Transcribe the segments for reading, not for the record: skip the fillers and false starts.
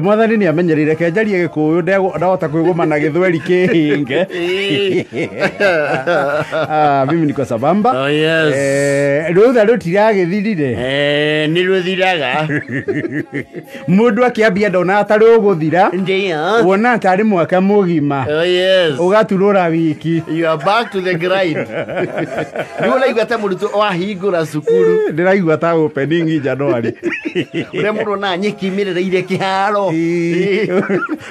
Mwathani nĩ amenyerire ke njarie gĩkũyũ ndahota kwĩgũma na gĩthweri kĩhinge. Mimi niko sambamba. Oh yes. Rũtha rũtiragĩthirire. Nĩ rũthiraga. Mũndũ akĩambia ndona ta rũgũthira. Ndio. Wona tarĩ mwaka mũgima. Oh yes. Ũgaturũra wiki. You are back to the grind. Nĩ ũraigua ta mũrutwo wahingũra cukuru. Ndĩraigua ta opening January. Ũrĩa mũndũ na nyeki mĩrereire kĩharo.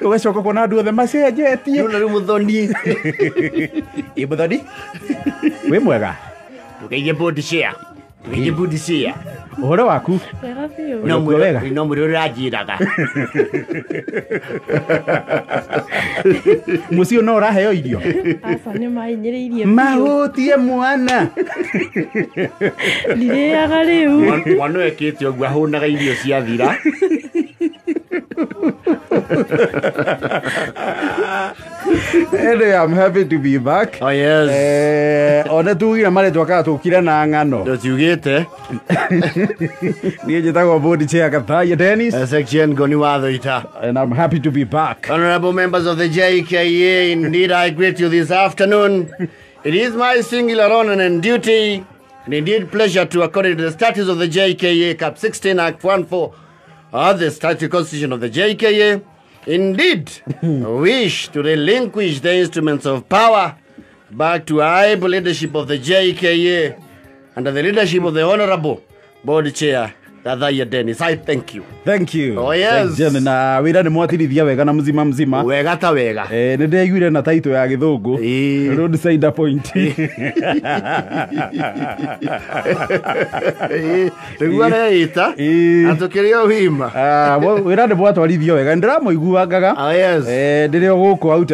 Ũgacoka kuona andũ othe macenjetie. Nĩ rĩu mũthoni. Ĩ mũthoni? Wĩ mwega? Tũgeithie board chair. Tũgeithie board chair. Ũhoro waku? Wega biũ. No Ũrĩ wega? No mwĩrĩ ũranjĩraga. Mũciĩ no ũraheo irio? Aca nĩ mahinyĩrĩirie biũ. Mahũtie mwana. Ndirĩaga rĩu. Mwana ũyũ ekĩte ũguo ahũnaga irio ciathira. Anyway, I'm happy to be back. Oh yes. Ona tugire marĩtwa kana tũkire na ng'ano. Ndũciugĩte. Niĩ njĩtagwo board chair Gathaiya Dennis. Section Ngoni wa Thũita. And I'm happy to be back. Honorable members of the JKA, indeed I greet you this afternoon. It is my singular honor and duty, and indeed pleasure to, according to the statutes of the JKA, Cap 16, Act 14 of the Statute Constitution of the JKA, indeed wish to relinquish the instruments of power back to able leadership of the JKA under the leadership of the Honorable Board Chair Gathaiya Dennis. I thank you. Thank you. Oh, yes. Thank you. Na wĩra nĩ mwatirithia wega na mzima mzima. Wega ta wega. Nĩ ndĩraiguire na title ya gĩthũngũ. Roadside point. Nĩguo areita. Atũkĩrĩ o wima. Wĩra nĩ mwatwarithia wega. Nĩ ndĩramũiguangaga. Oh, yes. Ndĩrĩ o gũkũ out